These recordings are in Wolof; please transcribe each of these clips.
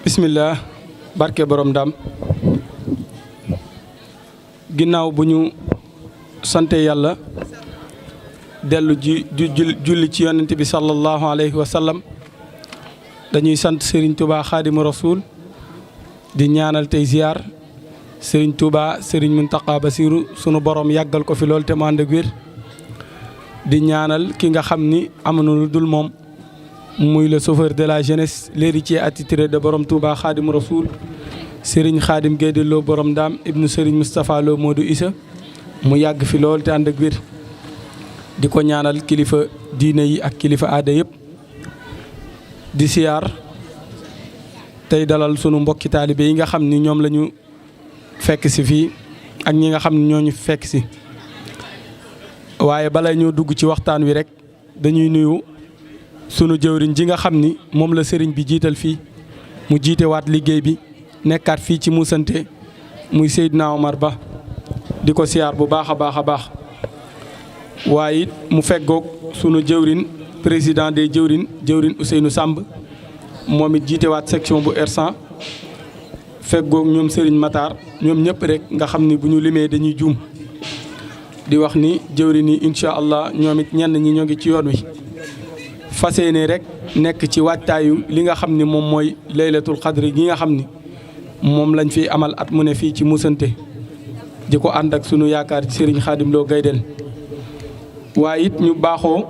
bismillah barke borom ndam ginnaaw bu ñu sante yàlla dellu julli ci yonent bi sallallahu alayhi wa sallam dañuy sant Serigne Touba Xaadimu Rasuul di ñaanal tey ziar Serigne Touba Serigne Mountakha Bassirou sunu borom yàggal ko fi lool te mu ànd ak wér di ñaanal ki nga xam ni amuñu lu dul moom muy le sauveur de la jeunesse l'héritier attitré de borom Touba Xaadimu Rasuul Serigne Khadim Gueye Lo borom Ndaam ibnu Serigne Moustapha Lo Modou Issa mu yàgg fi lool te ànd ak wér di ko ñaanal kilifa diine yi ak kilifa aada yëpp di siyaar tey dalal sunu mbokki taalibe yi nga xam ni ñoom la ñu fekk si fii ak ñi nga xam ni ñoo ñu fekk si waaye bala ñoo dugg ci waxtaan wi rek dañuy nuyu sunu jëwriñ ji nga xam ni moom la sëriñ bi jiital fii mu jiite waat liggéey bi nekkaat fii ci Moussante muy Seydina Omar Ba di ko siyaar bu baax a baax a baax waaye it mu feggoog sunu jëwriñ président des jëwriñ Ousseynou Samb moom it jiite waat section bu R100 feggoog ñoom Serigne Matar ñoom ñëpp rek nga xam ni bu ñu limee dañuy juum di wax ni jëwriñ yi incha allah ñoom it ñenn ñi ñoo ngi ci yoon wi fas yéene rek nekk ci waajtaayu li nga xam ni moom mooy laylatul xadri gi nga xam ni moom lañ fi amal at mu ne fii ci Moussante di ko ànd ak sunu yaakaar ci Serigne Khadim Lo Gaydel waaye it ñu baaxoo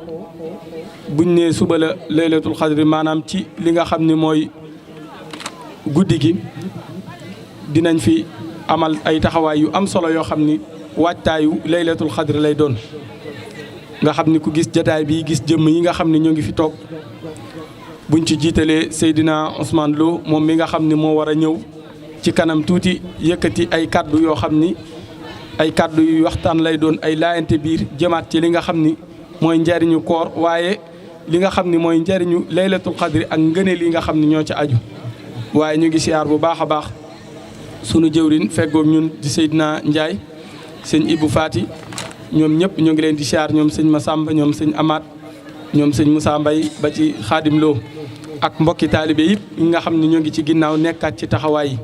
buñ nee suba la laylatul xadri maanaam ci li nga xam ni mooy guddi gi dinañ fi amal ay taxawaay yu am solo yoo xam ni waajtaayu laylatul xadri lay doon nga xam ni ku gis jataay bi gis jëmm yi nga xam ni ñoo ngi fi toog buñ ci jiitalee Seydina Ousmane Lo moom mi nga xam ni moo war a ñëw ci kanam tuuti yëkkati ay kaddu yoo xam ni ay kaddu yu waxtaan lay doon ay laayante biir jëmaat ci li nga xam ni mooy njariñu koor waaye li nga xam ni mooy njariñu laylatul xadri ak ngëneel yi nga xam ni ñoo ci aju waaye ñu ngi siyaar bu baax a baax sunu jëwrin feggoog ñun di Seydina Ndiaye sëñ Ibou Fati ñoom ñëpp ñoo ngi leen di siyaar ñoom sëñ Massamba ñoom sëñ Amaat ñoom sëñ Moussa Mbaye ba ci Khadim Lo ak mbokki taalibe yëpp yi nga xam ni ñoo ngi ci ginnaaw nekkaat ci taxawaay yi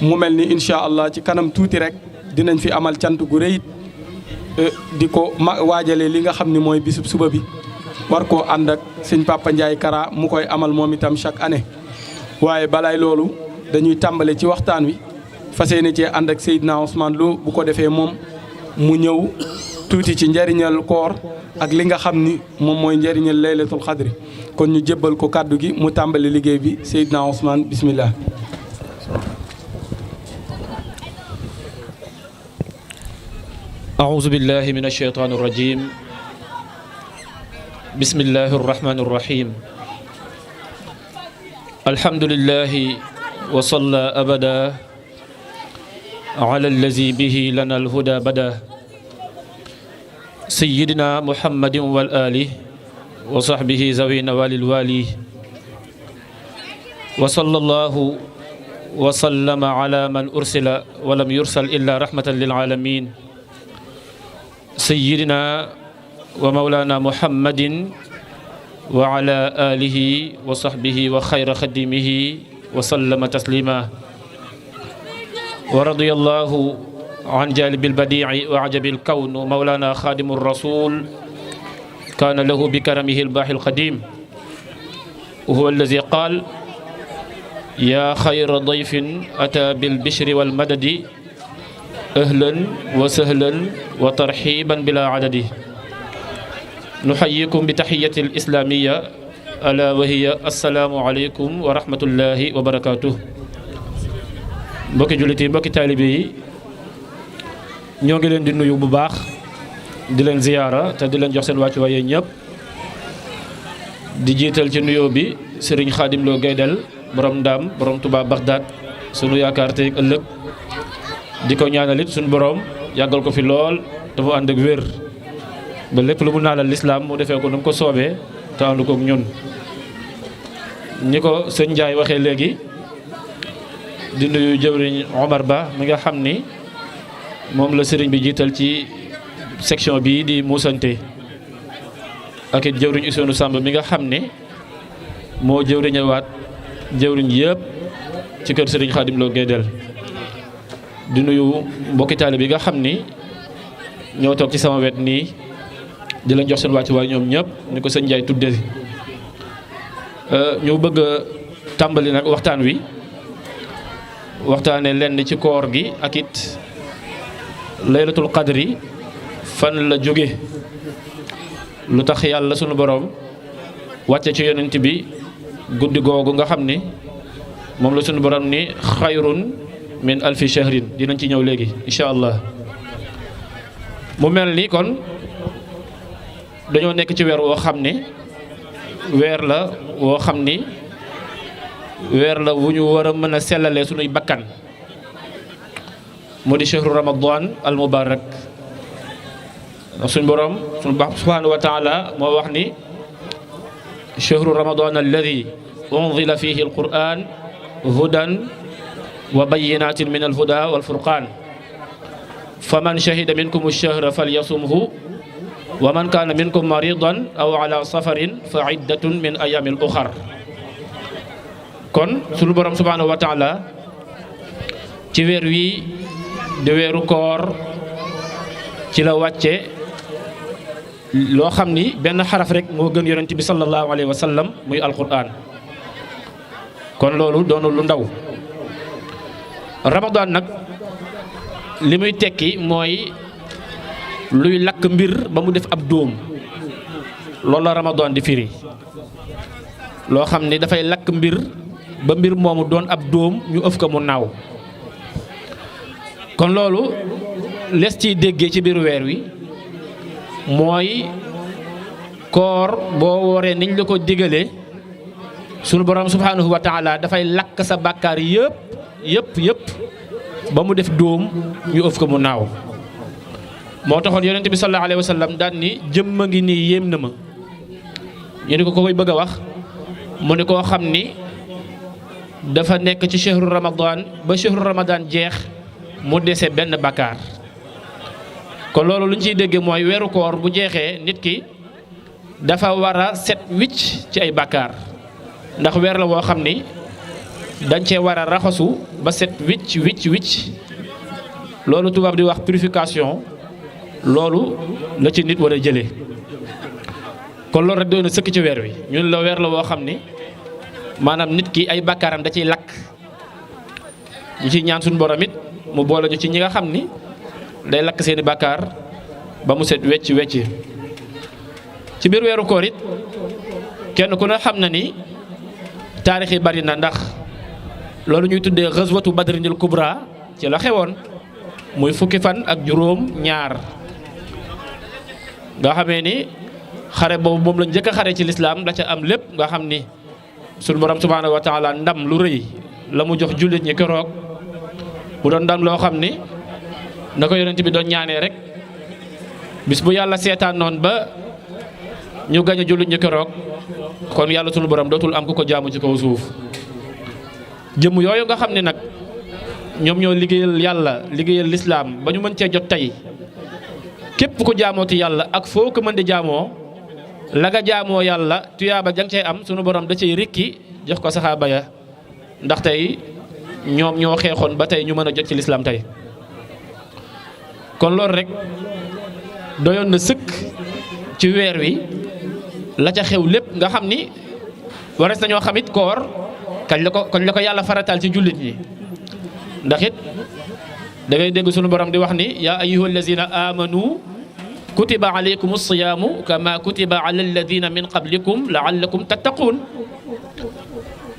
mu mel ni incha allah ci kanam tuuti rek dinañ fi amal cant gu rëy di ko waajale li nga xam ni mooy bisub suba bi war koo ànd ak sëñ Papa Ndiaye Kara mu koy amal moom itam chaque année waaye balaay loolu dañuy tàmbale ci waxtaan wi fas yéene cee ànd ak Seydina Ousmane Lo bu ko defee moom mu ñëw tuuti ci njariñal koor ak li nga xam ni moom mooy njariñal laylatul xadri kon ñu jébbal ko kàddu gi mu tàmbale liggéey bi Seydina Ousmane bismillah. أعوذ بالله من الشيطان الرجيم بسم الله الرحمن الرحيم الحمد لله وصلى أبدا على الذي به لنا الهدى بدا سيدنا محمد والآل وصحبه ذوي نوال الوالي وصلى الله وسلم على من أرسل ولم يرسل إلا رحمة للعالمين سيدنا ومولانا محمد وعلى آله وصحبه وخير خديمه وسلم تسليما ورضي الله عن جالب البديع وعجب الكون مولانا خادم الرسول كان له بكرمه الباحي القديم وهو الذي قال يا خير ضيف أتى بالبشر والمدد أهلا وسهلا وترحيبا بلا عدد نحييكم بتحية الإسلامية ألا وهي السلام عليكم ورحمة الله وبركاته mbokki jullit yi mbokki taalibe yi ñoo ngi leen di nuyu bu baax di leen ziyaara te di leen jox seen wàccuwaay ñëpp di jiital ci nuyoo bi Serigne Khadim Lo Gaydel borom Ndaam borom Touba Bagdad sunu yaakaar tey ëllëg di ko ñaanalit suñu borom yàggal ko fi lool dafa ànd ak wér ba lépp lu mu naalal lislaam mu defee ko nu mu ko soobee te ànd kook ñun ñi ko sëñ Ndiaye waxee léegi di nuyu jëwriñ Omar Ba mi nga xam ni moom la sëriñ bi jiital ci section bii di Moussante ak it jëwriñ Ousseynou Samb mi nga xam ne moo jëwriñewaat jëwriñ yëpp ci kër Serigne Khadim Lo Guédel di nuyu mbokki taalibe bi nga xam ni ñoo toog ci sama wet nii di leen jox seen wàccuwaay ñoom ñëpp ni ko sëñ Ndiaye tuddee ñu bëgg a tàmbali nag waxtaan wi waxtaane lenn ci koor gi ak it laylatul qadri fan la jóge lu tax yàlla sunu borom wàcce ci yonent bi guddi googu nga xam ni moom la sunu borom ni xayrun min alfi shahrin dinañ ci ñëw léegi incha allah. mu mel ni kon dañoo nekk ci weer woo xam ne weer la woo xam ni weer la wu ñu war a mën a sellalee sunuy bakkan mu di shahru ramadan al mubarak ndax suñ borom suñu subhanahu wa taala moo wax ni shahru ramadan alladi unzila fihi alquran hudan wa bayinatin min alhuda walfurqan faman shahida minkum ash-shahra falyasumhu wa man kana minkum maridan aw ala safarin fa iddatun min ayamin ukhar. kon suñu borom subhanahu wa taala ci weer wi di weeru koor ci la wàcce loo xam ni benn xaraf rek moo gën yonent bi sallallahu alayhi wa sallam muy alquran. kon loolu doonul lu ndaw. ramadan nag li muy tekki mooy luy lakk mbir ba mu def ab dóom loolu la ramadan di firi loo xam ni dafay lakk mbir ba mbir moomu doon ab dóom ñu ëf ko mu naaw. kon loolu les ciy déggee ci biir weer wi mooy koor boo wooree niñ la ko digalee sunu borom subhanahu wa taala dafay lakk sa bàkkaar yëpp ba mu def dóom ñu ëf ko mu naaw. moo taxoon yonent bi sallallahu alayhi wa sallam daan ni jëmm a ngi nii yéem na ma ñu ni ko koy bëgg a wax mu ni koo xam ni dafa nekk ci shahru ramadan ba shahru ramadan jeex mu dese benn bàkkaar. kon loolu lu ñu ciy déggee mooy weeru koor bu jeexee nit ki dafa war a set wicc ci ay bàkkaar ndax weer la woo xam ni dañ cee war a raxasu ba set wicc loolu tubaab di wax purification loolu la ci nit war a jëlee. kon loolu rek doy na sëkk ci weer wi ñun la weer la woo xam ni maanaam nit ki ay bàkkaaram da ciy lakk. ñu ciy ñaan suñu borom it mu boole ñu ci ñi nga xam ni day lakk seeni bàkkaar ba mu set wecc ci biir weeru koor it kenn ku ne xam na ni taarix yi bari na ndax loolu ñuy tuddee ghazwatu badrinil kubra ci la xewoon muy fukki fan ak juróom ñaar nga xamee ni xare boobu moom la njëkk a xare ci lislaam la ca am lépp nga xam ni sunu borom subhanahu wa taala ndam lu rëy la mu jox jullit ñi keroog mu doon ndam loo xam ni na ko yonent bi doon ñaanee rek bis bu yàlla seetaan noon ba ñu gañ a jullit ñi keroog kon yàlla sunu borom dootul am ku ko jaamu ci kaw suuf. jëmm yooyu nga xam ne nag ñoom ñoo liggéeyal yàlla liggéeyal lislaam ba ñu mën cee jot tey képp ku jaamooti yàlla ak foo ko mën di jaamoo la nga jaamoo yàlla tuyaaba jang cey am sunu borom da cay rikki jox ko saxaaba ya ndax tey ñoom ñoo xeexoon ba tey ñu mën a jot ci lislaam tey. kon loolu rek doyoon na sëkk ci weer wi la ca xew lépp nga xam ni wares nañoo xamit koor kañ la ko yàlla farataal ci jullit ñi ndax it da ngay dégg sunu borom di wax ni yaa ayyuha allazina amanu kutiba alaykum as-siyaamu kama kutiba ala alladina min qablikum laallakum tattaquun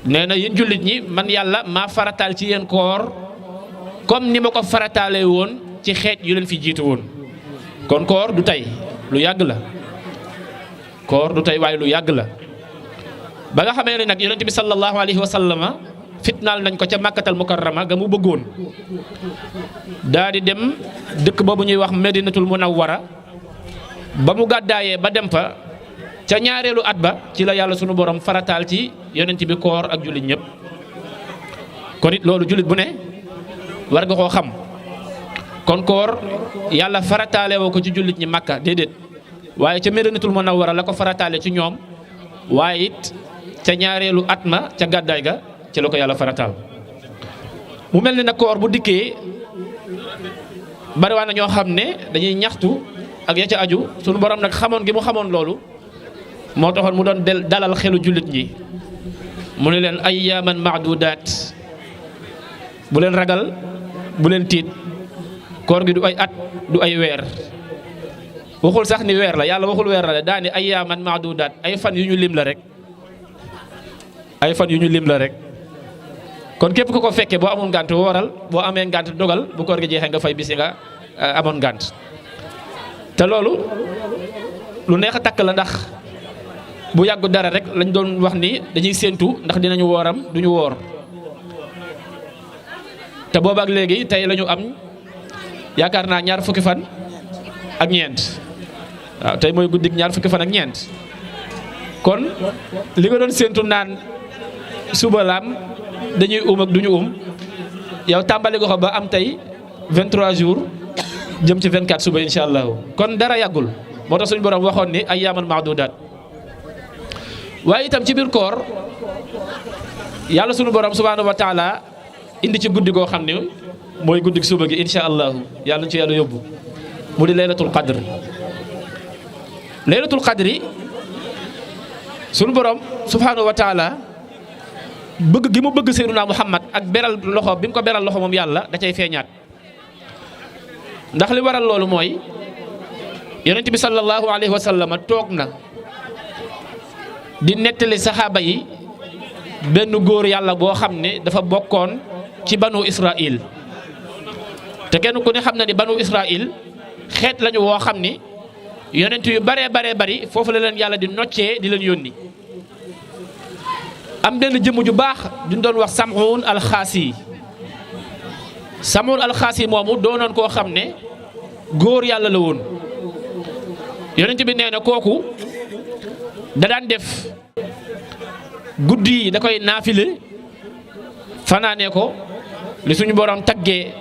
nee na yéen jullit ñi man yàlla maa farataal ci yéen koor comme ni ma ko farataalee woon ci xeet yu leen fi jiitu woon. kon koor du tey lu yàgg la koor du tey waaye lu yàgg la ba nga xamee ne nag yonent bi sallallahu alayhi wa sallama fitnaal nañ ko ca màkkatal mukarrama ga mu bëggoon daa di dem dëkk boobu ñuy wax medinatul munawwara ba mu gàddaayee ba dem fa ca ñaareelu at ba ci la yàlla sunu borom farataal ci yonent bi koor ak jullit ñëpp. kon it loolu jullit bu ne war nga koo xam kon koor yàlla farataale woo ko ci jullit ñi Makka déedéet waaye ca Medinatul Munawwara la ko farataale ci ñoom waaye it ca ñaareelu at ma ca gàddaay ga ci la ko yàlla farataal mu mel ni nag koor bu dikkee bariwaan na ñoo xam ne dañuy ñaxtu ak ya ca aju sunu borom nag xamoon gi mu xamoon loolu moo taxoon mu doon dalal xelu jullit ñi mu ne leen ayyaaman maadudaat bu leen ragal bu leen tiit koor gi du ay at du ay weer waxul sax ni weer la yàlla waxul weer la daani ayyaaman maadudaat ay fan yu ñu lim la rek ay fan yu ñu lim la rek kon képp ku ko fekkee boo amul ngànt waral boo amee ngànt dogal bu koor gi jeexee nga fay bis yi nga amoon ngànt te loolu lu neex a takk la ndax bu yàggu dara rek lañ doon wax ni dañuy séentu ndax dinañu wooram duñu woor te boobaak léegi tey la ñu am yaakaar naa ñaar fukki fan ak ñeent waaw tey mooy guddik ñaar fukki fan ak ñeent kon li nga doon séentu naan suba laam dañuy ak duñu yow tàmbali ko ba am tey 23 jours jëm ci 24 suba incha allahu kon dara yàggul moo tax suñu borom waxoon ni ayyaaman maadudaat waaye itam ci biir koor yàlla suñu borom subhaanahu wa taala indi ci guddi goo xam ne mooy guddik suba gi incha allahu yàlla ñu ci yàlla yóbbu mu di laylatul qadr laylatul qadri suñu borom subhaanahu wa taala bëgg gi mu bëgg Seydunaa Muhammad ak beral loxo bi mu ko beral loxo moom yàlla da cay feeñaat ndax li waral loolu mooy yonent bi sallallahu alayhi wa sallam toog na di nettali saxaaba yi benn góor yàlla boo xam ne dafa bokkoon ci banu Israil te kenn ku ne xam na ni banu Israil xeet lañu woo xam ni yonent yu baree bari foofu la leen yàlla di noccee di leen yónni am benn jëmm ju baax duñ doon wax Sam'un al-Xaasi Sam'un al-Xaasi moomu doonoon koo xam ne góor yàlla la woon yonent bi nee na kooku da daan def guddi yi da koy naafile fanaanee ko li suñu borom taggee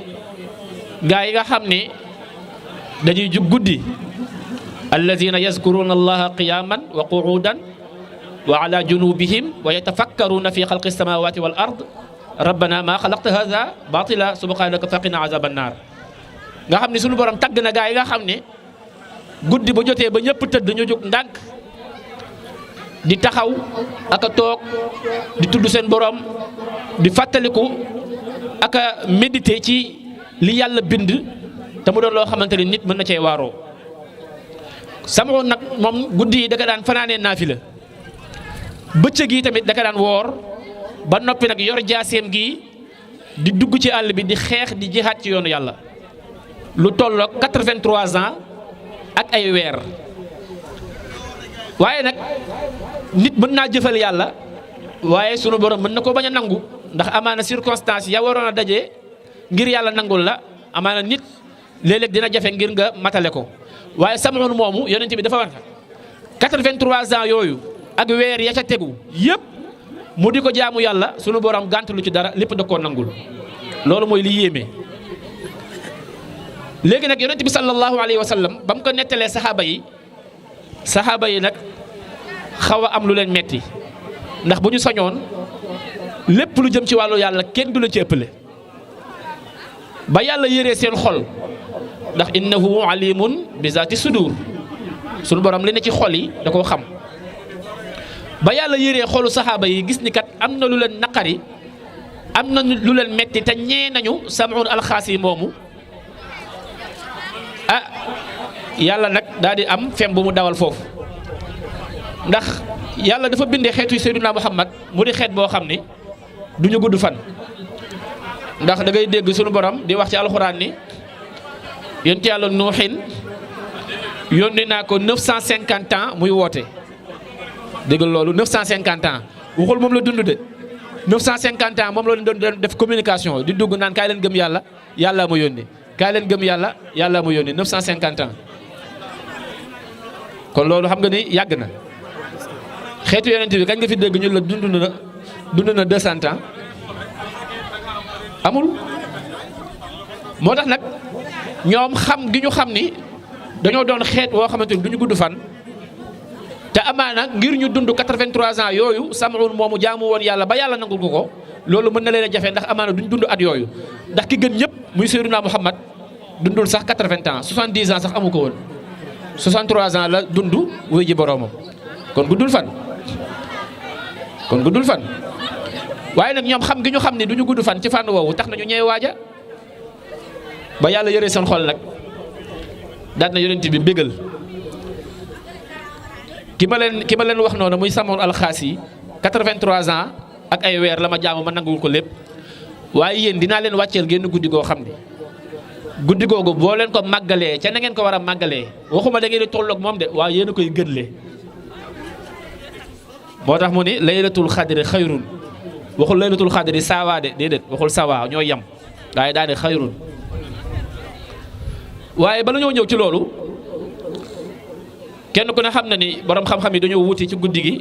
gaa yi nga xam ne dañuy jug guddi allazina yazkuruna allaha qiyaman wa qu'udan wa ala junubihim wa yatafakkaruna fi xalqi samawati wal ard rabbana ma xalaqta hadha batila subhanaka faqina azaban nar nga xam ne suñu borom tagg na gaa yi nga xam ne guddi bu jotee ba ñëpp tëdd ñu jóg ndànk di taxaw ak a toog di tudd seen borom di fàttaliku ak a méditer ci li yàlla bind te mu doon loo xamante ni nit mën na cee waaroo Sam'un nag moom guddi yi da ka daan fanaanee naafila bëccëg yi tamit da ka daan woor ba noppi nag yor jaaseem gi di dugg ci àll bi di xeex di jihaat ci yoonu yàlla lu tolloog 83 ans ak ay weer waaye nag nit mën naa jëfal yàlla waaye sunu borom mën na ko bañ a nangu ndax amaana circonstance ya waroon a daje ngir yàlla nangul la amaana nit léeg-léeg dina jafe ngir nga matale ko waaye Sam'un moomu yonent bi dafa war 83 ans yooyu ak weer ya ca tegu yëpp mu di ko jaamu yàlla sunu borom gàntu lu ci dara lépp da koo nangul loolu mooy li yéeme. léegi nag yonent bi sallallahu alayhi wa sallam ba mu ko nettalee saxaaba yi nag xaw a am lu leen metti ndax bu ñu sañoon lépp lu jëm ci wàllu yàlla kenn du la ci ëppale ba yàlla yéree seen xol ndax innahu alimun bi zaati sudur sunu borom li ne ci xol yi da koo xam ba yàlla yéree xolu saxaaba yi gis ni kat am na lu leen naqari am na lu leen metti te ñee nañu Sam'un al-Xaasi moomu ah yàlla nag daal di am fem bu mu dawal foofu ndax yàlla dafa bindee xeetu Seydina Muhammad mu di xeet boo xam ni du ñu gudd fan ndax da ngay dégg sunu borom di wax ci alxuraan ni yonent yàlla Nuuxin yónni naa ko 950 ans muy woote dégg loolu 950 ans waxul moom la dund de 950 ans moom la doon def communication di dugg naan kaay leen gëm yàlla yàlla ma yónni kaay leen gëm yàlla yàlla ma yónni 950 ans kon loolu xam nga ni yàgg na xeetu yonent bi kañ nga fi dégg ñu la dund na 200 ans amul moo tax nag ñoom xam gi ñu xam ni dañoo doon xeet woo xamante ni du ñu gudd fan te amaana ngir ñu dund 83 ans yooyu Sam'un moomu jaamu woon yàlla ba yàlla nangul ko loolu mën na leen a jafe ndax amaana duñ dund at yooyu ndax ki gën ñëpp muy Seydina Muhammad dundul sax 80 ans 70 ans sax amu ko woon 63 ans la dund wuy ji boroomam kon guddul fan waaye nag ñoom xam gi ñu xam ni du ñu gudd fan ci fànn woowu tax na ñu ñëwee waaja ba yàlla yëree seen xol nag daal na yonent bi bégal ki ma leen wax noonu muy Sam'un al-Xaasi 83 ans ak ay weer la ma jaamu ma nangul ko lépp waaye yéen dinaa leen wàcceel génn guddi goo xam ne guddi googu boo leen ko màggalee ca na ngeen ko war a màggalee waxuma da ngeen di tolloog moom de waaye yéen a koy gënle moo tax mu ni laylatul xadri xayrun waxul laylatul xadri saawaa de déedéet waxul saawaa ñoo yem waaye daa ne xayrun waaye bala ñoo ñëw ci loolu kenn ku ne xam na ni borom xam-xam yi dañoo wuti ci guddi gi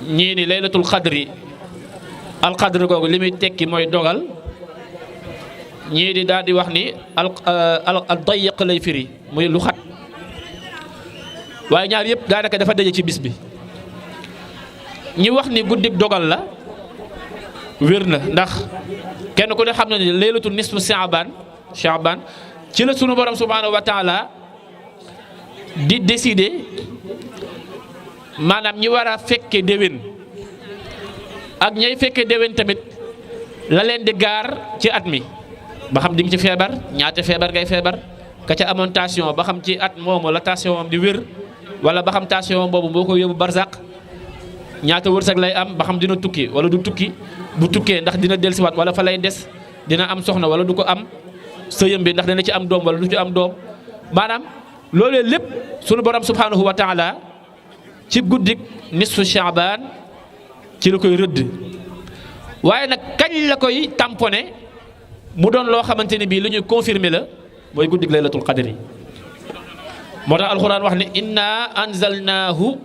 ñii ni laylatul xadri alxadri googu li muy tekki mooy dogal ñii di daal di wax ni al dayiq lay firi muy lu xat waaye ñaar yëpp daanaka dafa daje ci bis bi ñi wax ni guddik dogal la wér na ndax kenn ku ne xam na ni laylatul nisfu Sha'ban ci la sunu borom subhanahu wa taala di décider maanaam ñi war a fekke déwén ak ñay fekke déwén tamit la leen di gaar ci at mi ba xam di nga ci feebar ñaata feebar ngay feebar ka ca amoon tension ba xam ci at moomu la tension am di wér wala ba xam tension boobu boo ko yóbbu barzak ñaata wërsëg lay am ba xam dina tukki wala du tukki bu tukkee ndax dina dellusiwaat wala fa lay des dina am soxna wala du ko am sëyam bi ndax dana ci am doom wala du ci am doom maanaam loolee lépp sunu borom subhanahu wa taala ci guddik nisfu Sha'ban ci la koy rëdd waaye nag kañ la koy tamponné mu doon loo xamante ni bii lu ñuy confirmer la mooy guddik laylatul qadri moo tax alxuraan wax ne inna anzalnaahu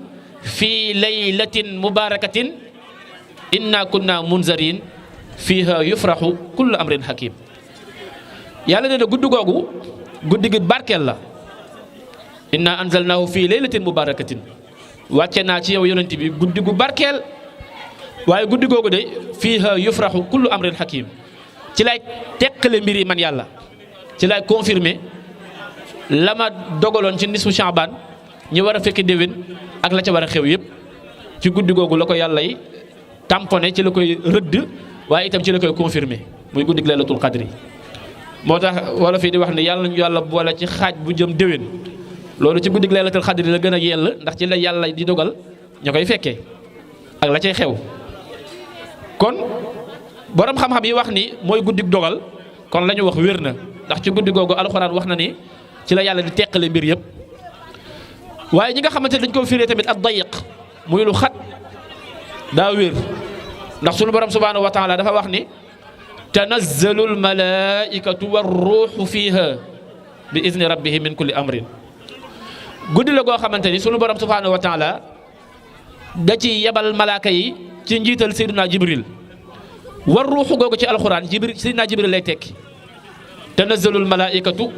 fi laylatin mubarakatin inna kunna munzarin fiha yufraxu kullu amrin hakim yàlla nee na guddi googu guddi gi barkeel la inna anzalnaahu fi laylatin mubarakatin wàcce naa ci yow yonent bi guddi gu barkeel waaye guddi googu de fiha yufraxu kullu amrin hakim ci lay teqale mbir yi man yàlla ci lay confirmer la ma dogaloon ci nisfu Sha'ban ñi war a fekki déwén ak la ca war a xew yëpp ci guddi googu la ko yàlla yi tamponné ci la koy rëdd waaye itam ci la koy confirmer muy guddi laylatul qadri moo tax wala fii di wax ne yàlla ñu yàlla boole ci xaaj bu jëm déwén loolu ci guddi laylatul qadri la gën a yell ndax ci la yàlla di dogal ña koy fekkee ak la cay xew kon borom xam-xam yi wax ni mooy guddi dogal kon la ñu wax wér na ndax ci guddi googu alxuraan wax na ni ci la yàlla di teqale mbir yëpp waaye ñi nga xamante ne dañ ko firee tamit ak dayiq muy lu xat daa wér ndax sunu borom subhanahu wa taala dafa wax ni tanazzalu almalaikatu warruuxu fiha bi izni rabbihim min kulli amrin guddi la goo xamante ni sunu borom subhanahu wa taala da ci yebal malaaka yi ci njiital Seydina Jibril war ruuxu googu ci alxuraan Jibril Seydina Jibril lay tekki tanazzalul malaikatu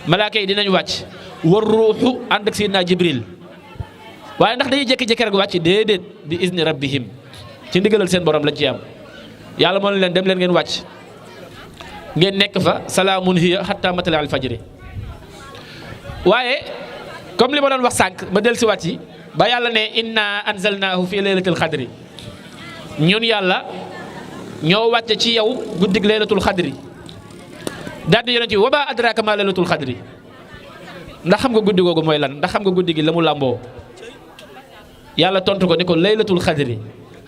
malaaka yi dinañ wàcc war ruuxu ànd ak Seydina Jibril waaye ndax dañuy jékki-jékki rek wàcc déedéet bi izni rabbihim ci ndigalal seen borom lañ ci am yàlla moo leen dem leen ngeen wàcc ngeen nekk fa salaamun hiya hatta matla al fajri waaye comme li ma doon wax sànq ma del si wàcc yi ba yàlla ne inna anzalnaahu fi laylatil xadri ñun yàlla ñoo wàcce ci yow guddig laylatul xadri daal di yonent yi wa maa adraaka maa laylatul xadri ndax xam nga guddi googu mooy lan ndax xam nga guddi gi la mu làmboo yàlla tontu ko ni ko laylatul xadri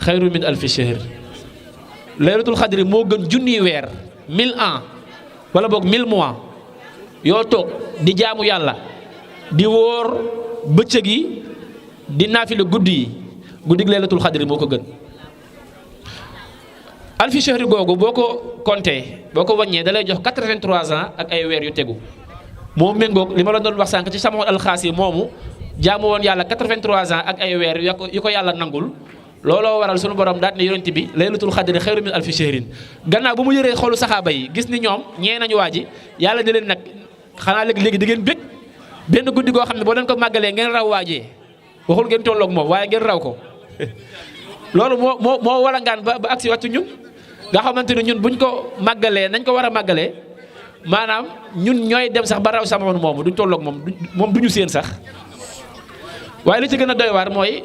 xayru min alfi shahr laylatul xadri moo gën junniy weer 1000 ans wala boog 1000 mois yoo toog di jaamu yàlla di wóor bëccëg yi di naafila guddi yi guddig laylatul xadri moo ko gën alfi shahri googu boo ko compté boo ko wàññee da lay jox 83 ans ak ay weer yu tegu moo méngoog li ma la doon wax sànq ci Sam'un al-Xaasi moomu jaamu woon yàlla 83 ans ak ay weer yu ko yàlla nangul looloo waral sunu borom daal ne yonent bi laylatul xadri xayru min alfi shahrin gannaaw bu mu yëree xolu saxaaba yi gis ni ñoom ñee nañu waa ji yàlla di leen nag xanaa léegi di ngeen bég benn guddi goo xam ne boo leen ko màggalee ngeen raw waajee waxul ngeen tolloog moom waaye ngeen raw ko loolu moo walangaan ba agsi wàccu ñun nga xamante ne ñun buñ ko màggalee nañ ko war a màggalee maanaam ñun ñooy dem sax ba raw samoon moomu duñ tolloog moom duñu seen sax. waaye li ci gën a doy waar mooy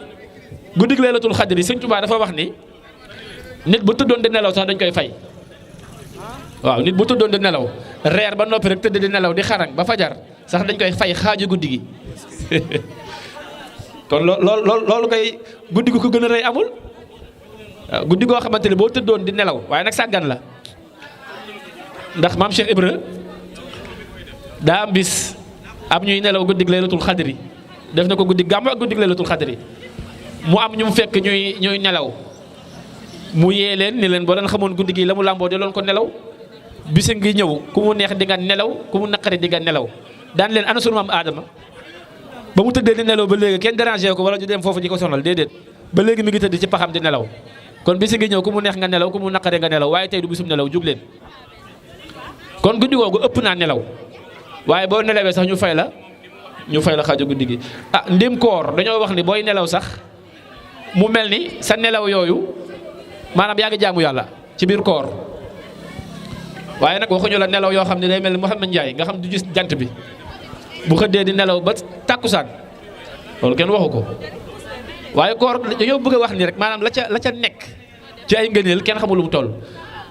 guddig laylatul xadri Sëñ Tuubaa dafa wax ni nit bu tëddoon di nelaw sax dañ koy fay waaw nit bu tëddoon di nelaw reer ba noppi rek tëdd di nelaw di xarang ba fajar sax dañ koy fay xaaju guddi gi kon loolu koy guddi gu ko gën a rëy amul waaw guddi goo xamante ne boo tëddoon di nelaw waaye nag sàggan la ndax maam Cheikh Ibra daa am bis am ñuy nelaw guddig laylatul xadri def na ko guddi gàmmu ak guddig laylatul xadri mu am ñu mu fekk ñuy nelaw mu yee leen ni leen boo leen xamoon guddi gi la mu làmboo de loon ko nelaw bisa ngi ñëw ku mu neex di nga nelaw ku mu naqari di nga nelaw daan leen ana sunu maam Aadama ba mu tëddee di nelaw ba léegi kenn dérangé ko wala ñu dem foofu di ko sonal déedéet ba léegi mi ngi tëdd ci paxam di nelaw kon bisa ngi ñëw ku mu neex nga nelaw ku mu naqari nga nelaw waaye tey du bisum nelaw jug leen kon guddi googu ëpp naa nelaw waaye boo nelawee sax ñu fay la xaaju guddi gi ndim koor dañoo wax ni booy nelaw sax mu mel ni sa nelaw yooyu maanaam yaa ngi jaamu yàlla ci biir koor waaye nag waxuñu la nelaw yoo xam ne day mel ni Mouhamed Ndiaye nga xam du gis jant bi bu xëddee di nelaw ba tàkkusaan loolu kenn waxu ko waaye koor dañoo bëgg a wax ni rek maanaam la ca nekk ci ay ngëneel kenn xamul lu mu toll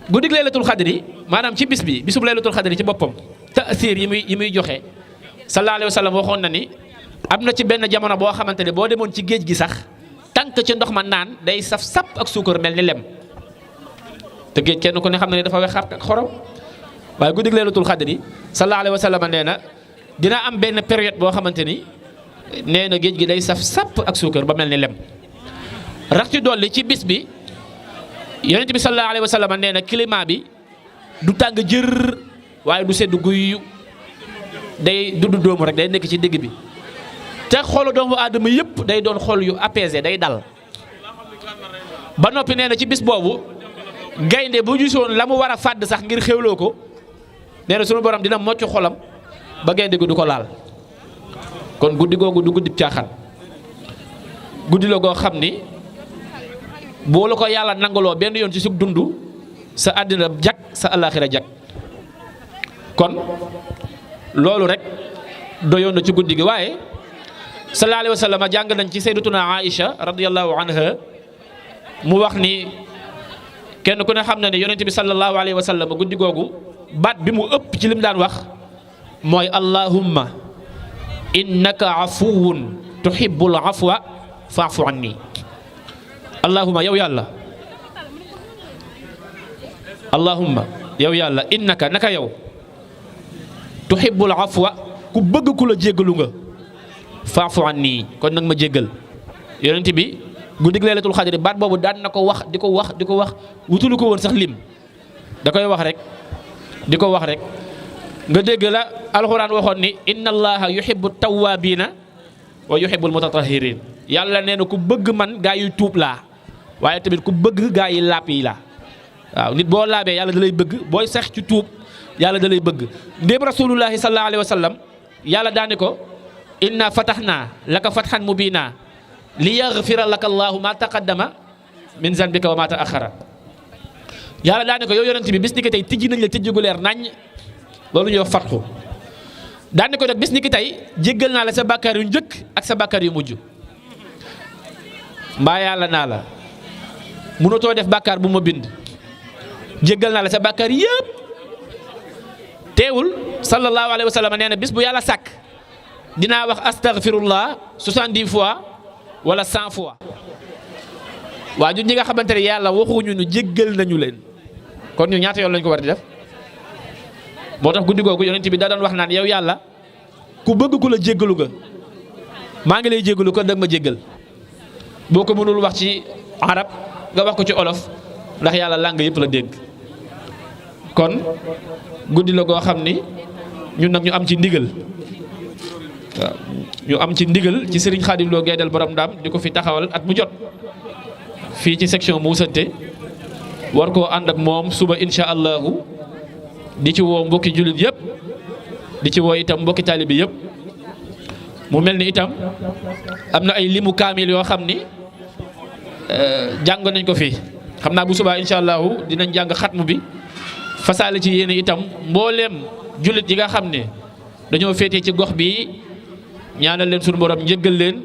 guddig laylatul xadri maanaam ci bisub laylatul xadri ci boppam taasiir yi muy joxe sallallahu alayhi wa sallam waxoon na ni am na ci benn jamono boo xamante ne boo demoon ci géej gi sax tànk ci ndox ma naan day saf sap ak suukar mel ni lem te géej kenn ku ne xam na ne dafa wex ak xorom waaye guddig laylatul xadri sallallahu alayhi wa sallam nee na dina am benn période boo xamante ni nee na géej gi day saf sap ak suukar ba mel ni lem rax ci dolli ci bis bi yonent bi sallallahu alayhi wa sallam nee na climat bi du tàng jër waaye du sedd guy day dudd doomu rek day nekk ci digg bi te xolu doomu aadama yëpp day doon xol yu apaisé day dal ba noppi nee na ci bis boobu gaynde bu gisoon la mu war a fàdd sax ngir xewloo ko nee na sunu borom dina mocc xolam ba gaynde gi du ko laal kon guddi googu du guddi caaxaan guddi la goo xam ni boo la ko yàlla nangaloo benn yoon ci sug dund sa àddina jag sa àllaaxira jag kon loolu rek doyoon na ci guddi gi waaye sallallahu alayhi wa sallam jàng nañ ci sayyidatuna Aïcha radiyallahu anha mu wax ni kenn ku ne xam na ne yonent bi sallallahu alayhi wa sallam guddi googu baat bi mu ëpp ci lim daan wax mooy allahumma innaka afuwun tuhibbul afwa fa'fu anni allahumma yow yàlla innaka naka yow tuhibbul afwa ku bëgg ku la jéggalu nga fa'fu anni kon nag ma jéggal yonent bi guddig laylatul xadri baat boobu daan na ko wax di ko wax wutulu ko woon sax lim da koy wax rek di ko wax rek nga dégg la alxuraan waxoon ni inna allaha yuhibbu tawwabina wa yuhibbul mutatahhirin yàlla nee na ku bëgg man gaa yuy tuub laa waaye tamit ku bëgg gaa yi laap yi laa waaw nit boo laabee yàlla da lay bëgg booy sax ci tuub yàlla da lay bëgg ndéem rasulullahi sallallahu alayhi wa sallam yàlla daane ko inna fatahna laka fathan mubina li yaghfira laka allahu ma taqaddama min zanbika wa ma ta'akhkhara yàlla daane ko yow yonent bi bis ni ki tey tijji nañ la tijji gu leer naññ loolu ñuy wax fatxu daane ko nag bis ni ki tey jéggal naa la sa bàkkaar yu njëkk ak sa bàkkaar yu mujj mbaa yàlla naa la mënatoo def bàkkaar bu ma bind jéggal naa la sa bàkkaar yëpp teewul sallallahu alayhi wa sallam nee na bis bu yàlla sàkk dinaa wax astaghfirullah 70 fois wala 100 fois waa ñun ñi nga xamante ne yàlla waxuñu nu jéggal nañu leen kon ñu ñaata yoon lañ ko war di def moo tax guddi googu yonent bi da doon wax naan yow yàlla ku bëgg ku la jéggalu nga maa ngi lay jéggalu kon dag ma jéggal boo ko mënul wax ci arab nga wax ko ci olof ndax yàlla làng yëpp la dégg kon guddi la goo xam ni ñun nag ñu am ci ndigal waaw ñu am ci ndigal ci Serigne Khadim Lo Gaydel borom Ndaam di ko fi taxawal at mu jot fii ci section Moussante war koo ànd ak moom suba incha allahu di ci woo mbokki jullit yëpp di ci woo itam mbokki taalibi yëpp mu mel ni itam am na ay limu kaamil yoo xam ni jàng nañ ko fii xam naa bu subaa incha allahu dinañ jàng xatmu bi fasaale ci yéen itam mbooleem jullit yi nga xam ne dañoo féetee ci gox bi ñaanal leen sunu borom njëggal leen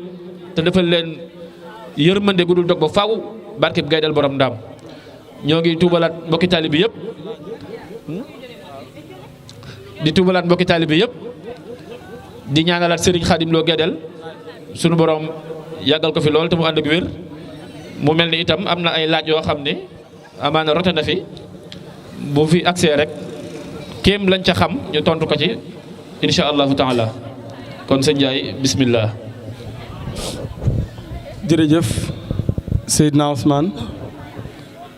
te defal leen yërmande gu dul dog ba faw barkeb Gaydel borom Ndaam ñoo ngi tuubalaat mbokki taalibe yëpp di tuubalaat mbokki taalibe yëpp di ñaanalaat Serigne Khadim Lo Gaydel sunu borom yàggal ko fi lool te mu ànd ak wér mu mel ni itam am na ay laaj yoo xam ne amaana rote na fi bu fi accès rek kéem lañ ca xam ñu tontu ko ci incha allahu taala kon sëñ Ndiaye bismillah. jërëjëf Seydina Ousmane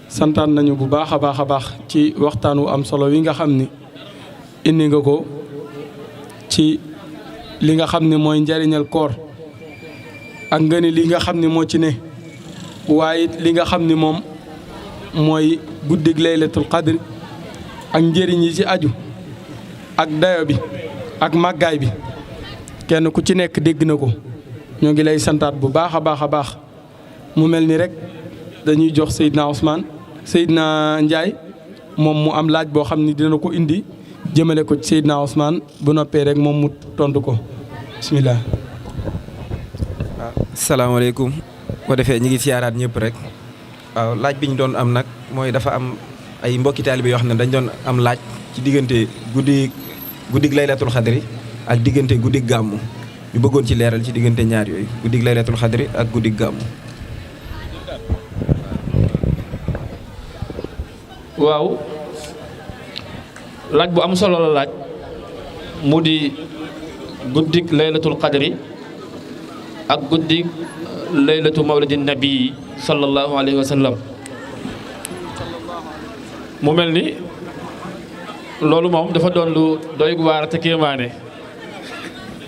santaan nañu bu baax a baax ci waxtaan wu am solo wi nga xam ni indi nga ko ci li nga xam ne mooy njariñal koor ak nga ni li nga xam ni moo ci ne waaye li nga xam ni moom mooy guddig laylatul qadr ak njëriñ yi ci aju ak dayo bi ak màggaay bi kenn ku ci nekk dégg na ko ñoo ngi lay santaat bu baax a baax mu mel ni rek dañuy jox Seydina Ndiaye moom mu am laaj boo xam ni dina ko indi jëmale ko ci Seydina Ousmane bu noppee rek moom mu tontu ko bismillah. waaw salaamaaleykum ko defee ñi ngi siyaaraat ñëpp rek waaw laaj bi ñu doon am nag mooy dafa am ay mbokki taalibe yoo xam ne dañ doon am laaj ci diggante guddig laylatul xadri ak diggante guddig gàmmu ñu bëggoon ci leeral ci diggante ñaar yooyu guddig laylatul xadri ak guddig gàmmu. waaw laaj bu am solo la laaj mu di guddig laylatul qadri ak guddig laylatu mawlidin nabi sallallahu alayhi wa sallam mu mel ni loolu moom dafa doon lu doy waar te kéemaane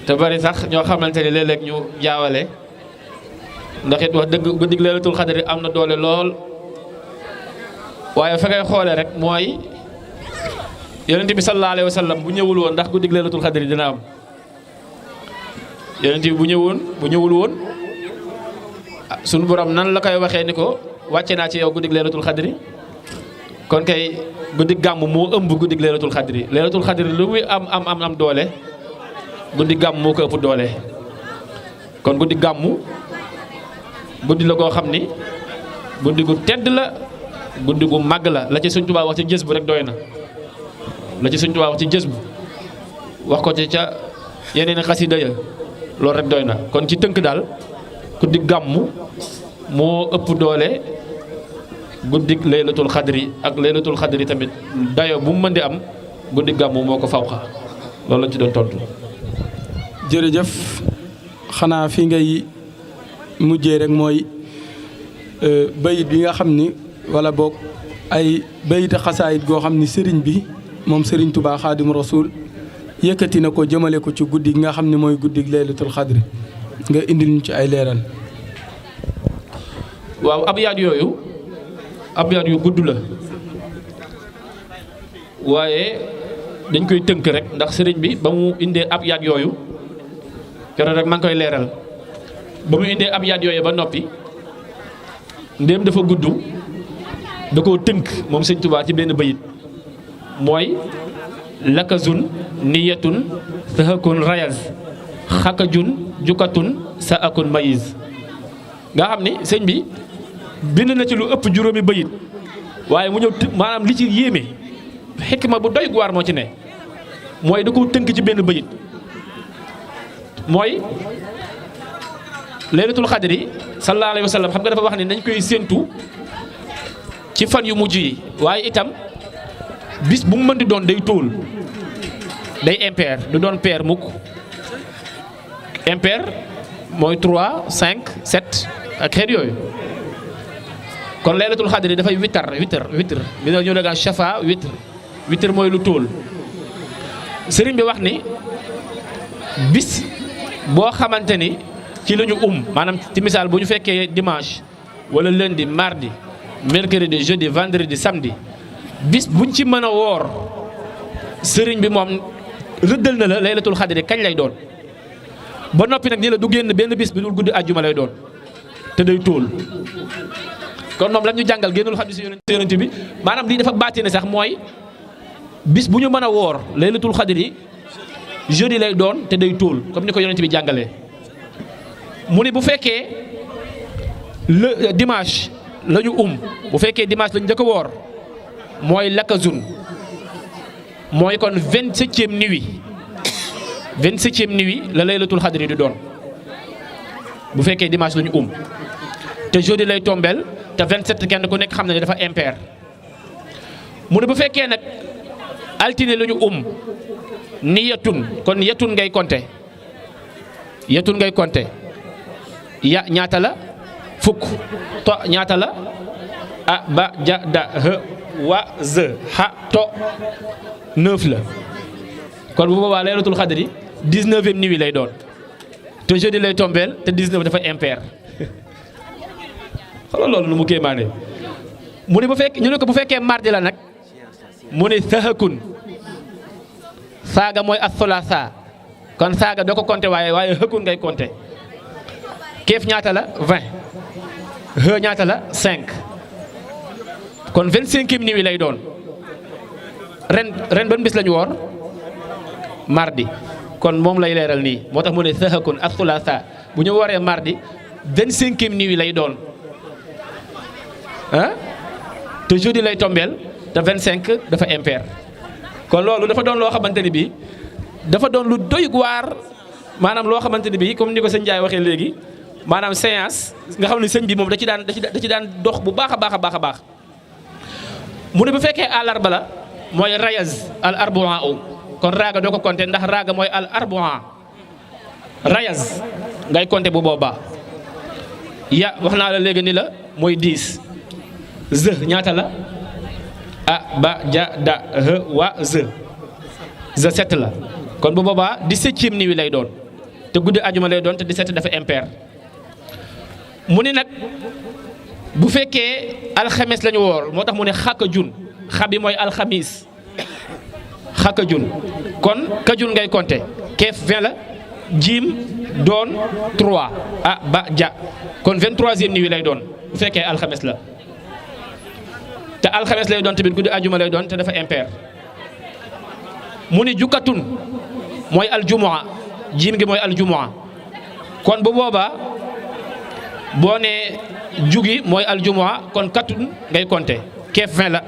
te bari sax ñoo xamante ni léeg-léeg ñu jaawale ndax it wax dëgg guddig laylatul qadri am na doole lool waaye fa ngay xoole rek mooy yonent bi sallallahu alayhi wa sallam bu ñëwul woon ndax guddig laylatul qadri dina am yonent bi bu ñëwul woon sunu borom nan la koy waxee ni ko wàcce naa ci yow guddig laylatul qadri kon kay guddig gàmm moo ëmb guddig laylatul qadri lu muy am doole guddi gàmm moo ko ëpp doole kon guddi gàmm guddi la koo xam ni guddi gu tedd la guddi gu màgg la ci Sëñ Tuubaa wax ci jës bu rek doy na la ci Sëñ Tuubaa wax ci jës bu wax ko ci ca yeneen xasida ya loolu rek doy na kon ci tënk daal guddi gàmm moo ëpp doole guddi laylatul xadri ak laylatul xadri tamit dayo bu mu mën di am guddi gàmm moo ko fawqa loolu lañ ci doon tontu. jërëjëf xanaa fi ngay mujjee rek mooy bayit bi nga xam ni wala boog ay bayit xasaayit goo xam ni sëriñ bi moom sëriñ Tuubaa Xaadim Rasuul yëkkati na ko jëmale ko ci guddi gi nga xam ne mooy guddi laylatul xadri nga indil ñu ci ay leeral. waaw abyaat yooyu abyaat yu gudd la waaye dañ koy tënk rek ndax sëriñ bi ba mu indee abyaat yooyu keroog rek maa ngi koy leeral ba mu indee abyaat yooyu ba noppi ndéem dafa gudd da koo tënk moom sëñ Tuubaa ci benn bayit mooy lakazun niyatun sahakun rayaz xakajun jukatun sa akun mayiz nga xam ni sëñ bi bind na ci lu ëpp juróomi bayit waaye mu ñëw maanaam li ci yéeme xikma bu doy waar moo ci ne mooy da koo tënk ci benn bayit mooy laylatul xadri sallallahu alayhi wa sallam xam nga dafa wax ni nañ koy séentu ci fan yu mujj yi waaye itam bis bu mu mën di doon day tóol day impair du doon pair mukk impair mooy 3 5 7 ak xeet yooyu kon laylatul xadri dafay witr bi da ñu dagaan shafa witr mooy lu tóol sëriñ bi wax ni bis boo xamante ni ci la ñu maanaam ci misaal bu ñu fekkee dimanche wala lundi mardi mercredi jeudi vendredi samedi bis buñ ci mën a woor sëriñ bi moom rëddal na la laylatul xadri kañ lay doon ba noppi nag ni la du génn benn bis bi dul guddi àjjuma lay doon te day tóol kon moom la ñu jàngal génnul xadis yonent bi maanaam lii dafa bàtti ne sax mooy bis bu ñu mën a woor laylatul xadr yi jeudi lay doon te day tóol comme ni ko yonent bi jàngalee mu ni bu fekkee le dimanche la ñu bu fekkee dimanche la ñu njëkk a woor mooy lakazun mooy kon 27e nuit 27e nuit la laylatul xadr yi di doon bu fekkee dimanche la ñu te jeudi lay tombeel te 27 kenn ku nekk xam na ne dafa impair mu ne bu fekkee nag altine la ñu ni yetun kon yetun ngay compter yetun ngay compter ya ñaata la fukk to ñaata la a ba ja da ha wa ze ha to 9 la kon bu boobaa laylatul xadri 19e nuit lay doon te jeudi lay tombeel te 19 dafa impair xoolal loolu nu mu kéemaane mu ne bu fekk ñu ne ko bu fekkee mardi la nag mu ne sahakun saaga mooy as-sulasa kon saaga doo ko compter waaye hëkkun ngay compter keef ñaata la 20 he ñaata la 5 kon 25e nuit lay doon ren ban bis lañu woor mardi kon moom lay leeral nii moo tax mu ne sahakun as-sulasa bu ñu wooree mardi 25e nuit lay doon ah te jeudi lay tombeel te 25 dafa impair kon loolu dafa doon loo xamante ni bii dafa doon lu doy waar maanaam loo xamante ni bii comme ni ko sëñ Ndiaye waxee léegi maanaam séance nga xam ne sëñ bi moom da ci daan dox bu baax a baax mu ne bu fekkee àllarba la mooy rayaz al arbua kon raaga doo ko compter ndax raaga mooy al arbua rayaz ngay compter bu boobaa ya wax naa la léegi ni la mooy 10 ze ñaata la a ba ja da he wa ze 7 la kon bu boobaa 17e nuit lay doon te guddi ajuma lay doon te 17 dafa impair mu ni nag bu fekkee alxames lañu woor moo tax mu ne xàkka jun xabi mooy alxamis xàkka jun kon ka jun ngay compter keef 20 la jiim doon 3 a ba ja kon 23e nuit lay doon bu fekkee alxames la te alxames lay doon tamit guddi ajuma lay doon te dafa impair mu ni jukkatun mooy aljumua jiim gi mooy aljumua kon bu boobaa boo nee jugi mooy aljumua kon katun ngay compter keef 20 la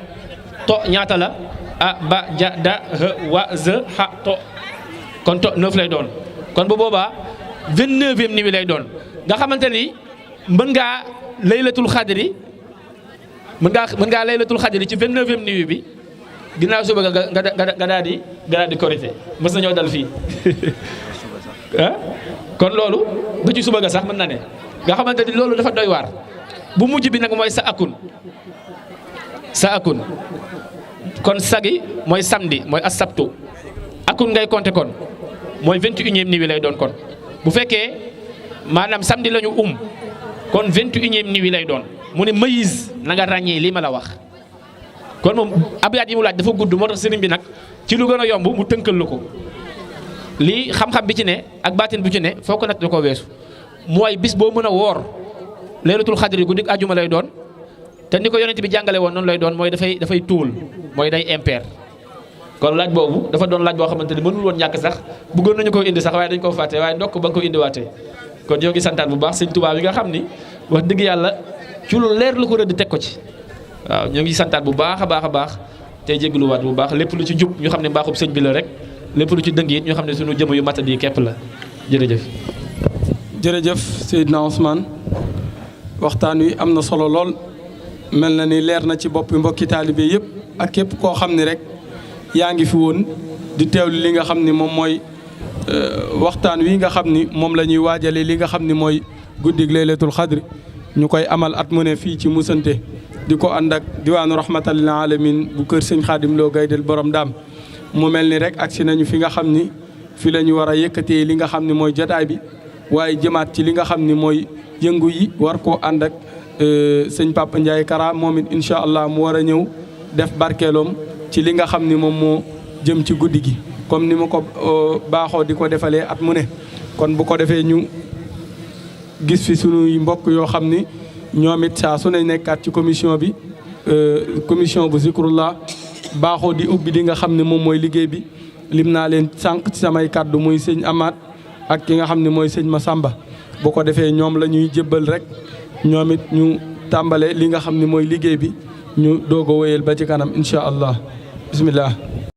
to ñaata la a ba ja da he wa ze ha to kon to 9 lay doon kon bu boobaa 29e nuit lay doon nga xamante ni mën ngaa laylatul xadri mën ngaa laylatul xadri ci 29e nuit bi ginnaaw suba nga daal di korité mës na ñoo dal fii ah kon loolu ba ci suba ga sax mën na ne nga xamante ni loolu dafa doy waar bu mujj bi nag mooy sa akun kon sagi mooy samedi mooy asabtu akun ngay compter kon mooy 21e nuit lay doon kon bu fekkee maanaam samedi la ñu kon 21e nuit lay doon mu ne mayis na nga ràññee lii ma la wax kon moom abyaat yi mu laaj dafa gudd moo tax sëriñ bi nag ci lu gën a yomb mu tënkal la ko lii xam-xam bi ci ne ak baatin bi ci ne foo ko nag da ko weesu mooy bis boo mën a woor laylatul xadri guddi ajuma lay doon te ni ko yonent bi jàngale woon noonu lay doon mooy dafay tuul mooy day impair kon laaj boobu dafa doon laaj boo xamante ni mënul woon ñàkk sax bëggoon nañu koo indi sax waaye dañ koo fàtte waaye ndokk ba nga ko indiwaatee kon ñoo ngi santaat bu baax sëñ Tuubaa yi nga xam ni wax dëgg yàlla ci lu leer la ko rëdd teg ko ci waaw ñoo ngi santaat bu baax a baax tey jégaluwaat bu baax lépp lu ci jub ñu xam ne mbaaxub sëñ bi la rek lépp lu ci dëng it ñu xam ne suñu jëm yu matadi képp la jërëjëf. jërëjëf Seydina Ousmane waxtaan wi am na solo lool mel na ni leer na ci bopp mbokki taalibe yëpp ak képp koo xam ni rek yaa ngi fi woon di teewlu li nga xam ni moom mooy waxtaan wi nga xam ni moom la ñuy waajale li nga xam ni mooy guddig laylatul xadri ñu koy amal at mu ne fii ci Moussante di ko ànd ak diwaanu rahmatal lil alamin bu kër sëñ Xaadim Lo Gaydel borom daam mu mel ni rek agsi nañu fi nga xam ni fi la ñu war a yëkkatee li nga xam ni mooy jotaay bi waaye jëmaat ci li nga xam ni mooy yëngu yi war koo ànd ak sëñ Papa Ndiaye Kara moom it incha allah mu war a ñëw def barkeeloom ci li nga xam ni moom moo jëm ci guddi gi comme ni ma ko baaxoo di ko defalee at mu ne kon bu ko defee ñu gis fi sunuy mbokk yoo xam ni ñoom it saa su ne nekkaat ci commission bi commission bu zikrullah baaxoo di ubbi di nga xam ne moom mooy liggéey bi lim naa leen sànq ci samay kàddu muy sëñ Amath ak ki nga xam ne mooy sëñ Massamba bu ko defee ñoom la ñuy jébbal rek ñoom it ñu tàmbale li nga xam ne mooy liggéey bi ñu doog a wéyal ba ci kanam incha allah bismillah